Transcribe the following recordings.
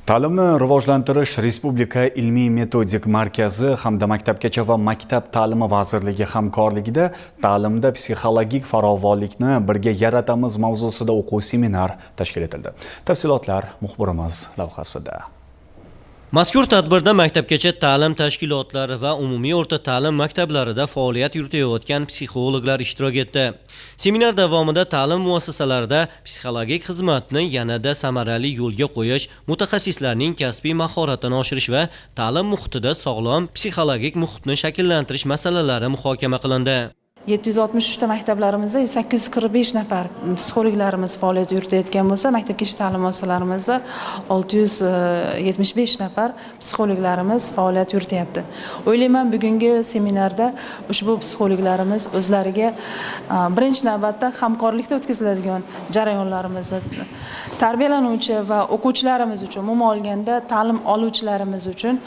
Ta'limni rivojlantirish respublika ilmiy metodik markazi hamda Maktabgacha va maktab ta'limi vazirligi hamkorligida "Ta'limda psixologik farovonlikni birga yaratamiz" mavzusida o'quv seminar tashkil etildi. Tafsilotlar muxbirimiz lavhasida. Mazkur tadbirda maktabgacha ta'lim tashkilotlari va umumiy o'rta ta'lim maktablarida faoliyat yuritayotgan psixologlar ishtirok etdi. Seminar davomida ta'lim muassasalarida psixologik xizmatni yanada samarali yo'lga qo'yish, mutaxassislarning kasbiy mahoratini oshirish va ta'lim muhitida sog'lom psixologik muhitni shakllantirish masalalari muhokama qilindi. 763 ta maktablarimizda 845 nafar psixologlarimiz faoliyat yuritayotgan bo'lsa, maktabgacha ta'lim muassasalarimizda 675 nafar psixologlarimiz faoliyat yurityapti. O'ylayman, bugungi seminarda ushbu psixologlarimiz o'zlariga birinchi navbatda hamkorlikda o'tkaziladigan jarayonlarimizni tarbiyalanuvchi va o'quvchilarimiz uchun, umuman olganda ta'lim oluvchilarimiz uchun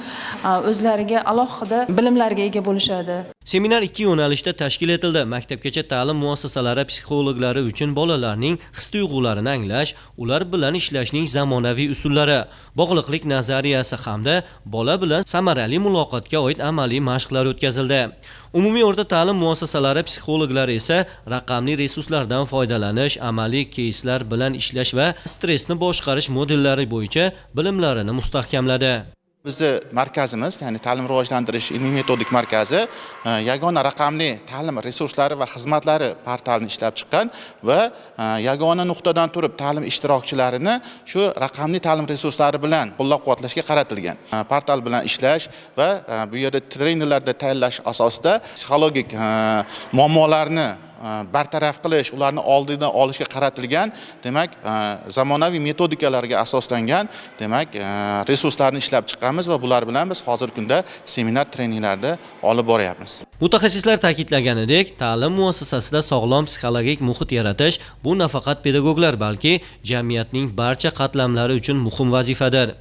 o'zlariga alohida bilimlarga ega bo'lishadi. Seminar ikki yo'nalishda tashkil etildi. Maktabgacha ta'lim muassasalari psixologlari uchun bolalarning his-tuyg'ularini anglash, ular bilan ishlashning zamonaviy usullari, bog'liqlik nazariyasi hamda bola bilan samarali muloqotga oid amaliy mashqlar o'tkazildi. Umumiy o'rta ta'lim muassasalari psixologlari esa raqamli resurslardan foydalanish, amaliy keyslar bilan ishlash va stressni boshqarish modellari bo'yicha bilimlarini mustahkamladi. Bizni markazimiz, ya'ni Ta'lim rivojlantirish ilmiy metodik markazi yagona raqamli ta'lim resurslari va xizmatlari portalini ishlab chiqqan va yagona nuqtadan turib ta'lim ishtirokchilarini shu raqamli ta'lim resurslari bilan qo'llab quvvatlashga qaratilgan portal bilan ishlash va bu yerda trenerlarda tayyorlash asosida psixologik muammolarni bartaraf qilish, ularni oldini olishga qaratilgan, demak, zamonaviy metodikalarga asoslangan, demak, resurslarni ishlab chiqqanmiz va bular bilan biz hozirgi kunda seminar treninglarda olib boryapmiz. Mutaxassislar ta'kidlaganidek, ta'lim muassasasida sog'lom psixologik muhit yaratish bu nafaqat pedagoglar, balki jamiyatning barcha qatlamlari uchun muhim vazifadir.